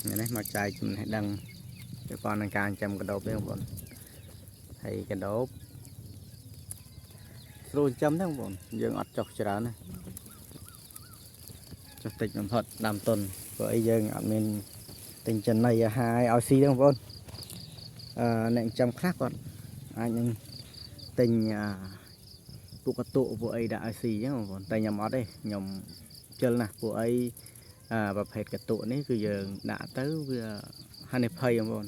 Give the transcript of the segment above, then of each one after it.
ថ្ងៃនេះមកចែកចំណេះដឹងពាក់ព័ន្ធនឹងការចិញ្ចឹមកណ្ដូបនេះបងប្អូនហើយកណ្ដូបស្រួលចិញ្ចឹមទេបងប្អូនយើងអត់ចុះច្រើនណាចុះតិចបំផុតដើមទុនព្រោះអីយើងអត់មានទិញចំណីអាហារឲ្យស៊ីទេបងប្អូនអ្នកចិញ្ចឹមខ្លះគាត់អាចនឹងទិញអាពួកកតុពួកអីដាក់ឲ្យស៊ីអញ្ចឹងបងប្អូនតែខ្ញុំអត់ទេខ្ញុំជិលណាស់ពួកអី ប្រភេទកតុនេះគឺយើងដាក់ទៅវាហានិភ័យបងប្អូន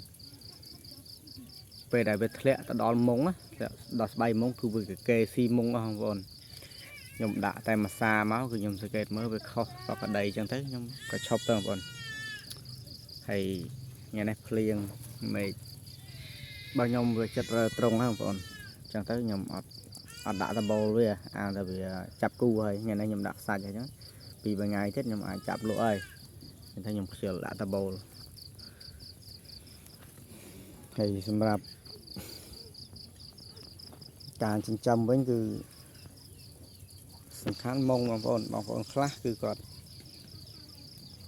ពេលដែលវាធ្លាក់ទៅដល់មុងណាធ្លាក់ដល់ស្បៃមុងគឺវាកកេស៊ីមុងអស់បងប្អូនខ្ញុំដាក់តែមួយសាមកគឺខ្ញុំសង្កេតមើលវាខុសបកដីអញ្ចឹងទៅខ្ញុំក៏ឈប់ទៅបងប្អូនហើយថ្ងៃនេះភ្លៀងមេឃបើខ្ញុំវាចិត្តរើត្រង់ហ្នឹងបងប្អូនអញ្ចឹងទៅខ្ញុំអត់អត់ដាក់ដបូលវាអាតែវាចាប់គូហើយថ្ងៃនេះខ្ញុំដាក់ខ្សាច់ហើយអញ្ចឹងពីរបីថ្ងៃទៀតខ្ញុំអាចចាប់លក់ហើយ គេថាខ្ញុំខ្ជិលដាក់ដបូលហើយសម្រាប់ការចិញ្ចឹមវិញគឺសំខាន់មុងបងប្អូនបងប្អូនខ្លះគឺគាត់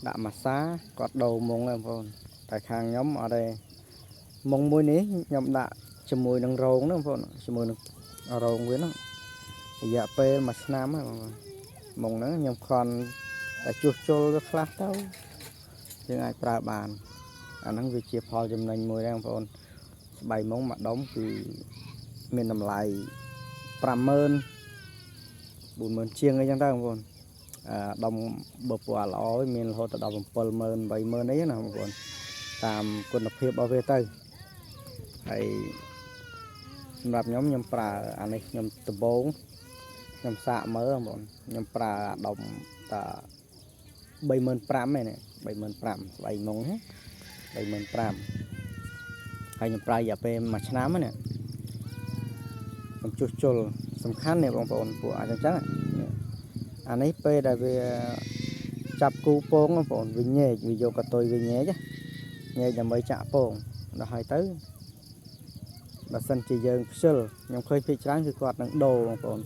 ដាក់ម៉ាសាគាត់ដូរមុងហ្នឹងបងប្អូនតែខាងខ្ញុំអត់ទេមុងមួយនេះខ្ញុំដាក់ជាមួយនឹងរោងហ្នឹងបងប្អូនជាមួយនឹងរោងវាហ្នឹងរយៈពេលមួយឆ្នាំហ្នឹងបងប្អូនមុងហ្នឹងខ្ញុំខន់តែជួសជុលវាខ្លះទៅយើងអាចប្រើបានអាហ្នឹងវាជាផលចំណេញមួយដែរបងប្អូនស្បៃមុងមួយដុំគឺមានតម្លៃ50000 40000ជាងអីចឹងទៅបងប្អូនដុំបើពណ៌ល្អមានរហូតដល់70000 80000អីណាបងប្អូនតាមគុណភាពរបស់វាទៅហើយសម្រាប់ខ្ញុំខ្ញុំប្រើអានេះខ្ញុំដំបងខ្ញុំសាកមើលបងប្អូនខ្ញុំប្រើអាដុំតា35000ឯនេះ35000ស្បៃមុងណា35000ហើយខ្ញុំប្រើរយៈពេលមួយឆ្នាំហ្នឹងខ្ញុំជួសជុលសំខាន់នេះបងប្អូនពួកអាចចឹងអានេះពេលដែលវាចាប់គូពងបងប្អូនវាញែកវាយកកតុយវាញែកញែកដើម្បីចាក់ពងដល់ហើយទៅបើសិនជាយើងខ្ជិលខ្ញុំឃើញភាគច្រើនគឺគាត់នឹងដូរបងប្អូន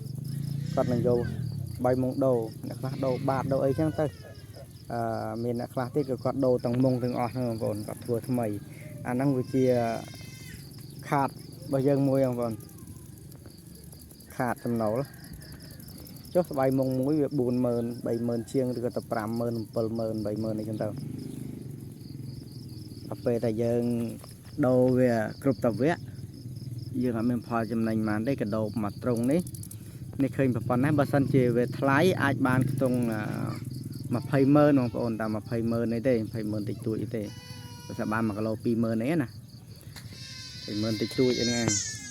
គាត់នឹងយកបីមុងដូរអ្នកខ្លះដូរបាតដូរអីចឹងទៅមានអ្នកខ្លះទៀតគឺគាត់ដូរទាំងមុងទាំងអស់ហ្នឹងបងប្អូនគាត់ធ្វើថ្មីអាហ្នឹងវាជាខាតរបស់យើងមួយបងប្អូនខាតចំណូលចុះស្បៃមុងមួយវា40000 30000ជាងឬក៏ទៅ50000 70000 80000អីចឹងទៅដល់ពេលតែយើងដូរវាគ្រប់តវៈយើងអត់មានផលចំណេញប៉ុន្មានទេកដោបមកត្រង់នេះនេះឃើញប៉ុណ្ណេះបើសិនជាវាថ្លៃអាចបានខ្ទង់20ម៉ឺនបងប្អូនតាម20ម៉ឺននេះទេ20ម៉ឺនតិចតួចទេបើសិនបាន1គីឡូ2ម៉ឺននេះណា2ម៉ឺនតិចតួចហ្នឹងឯង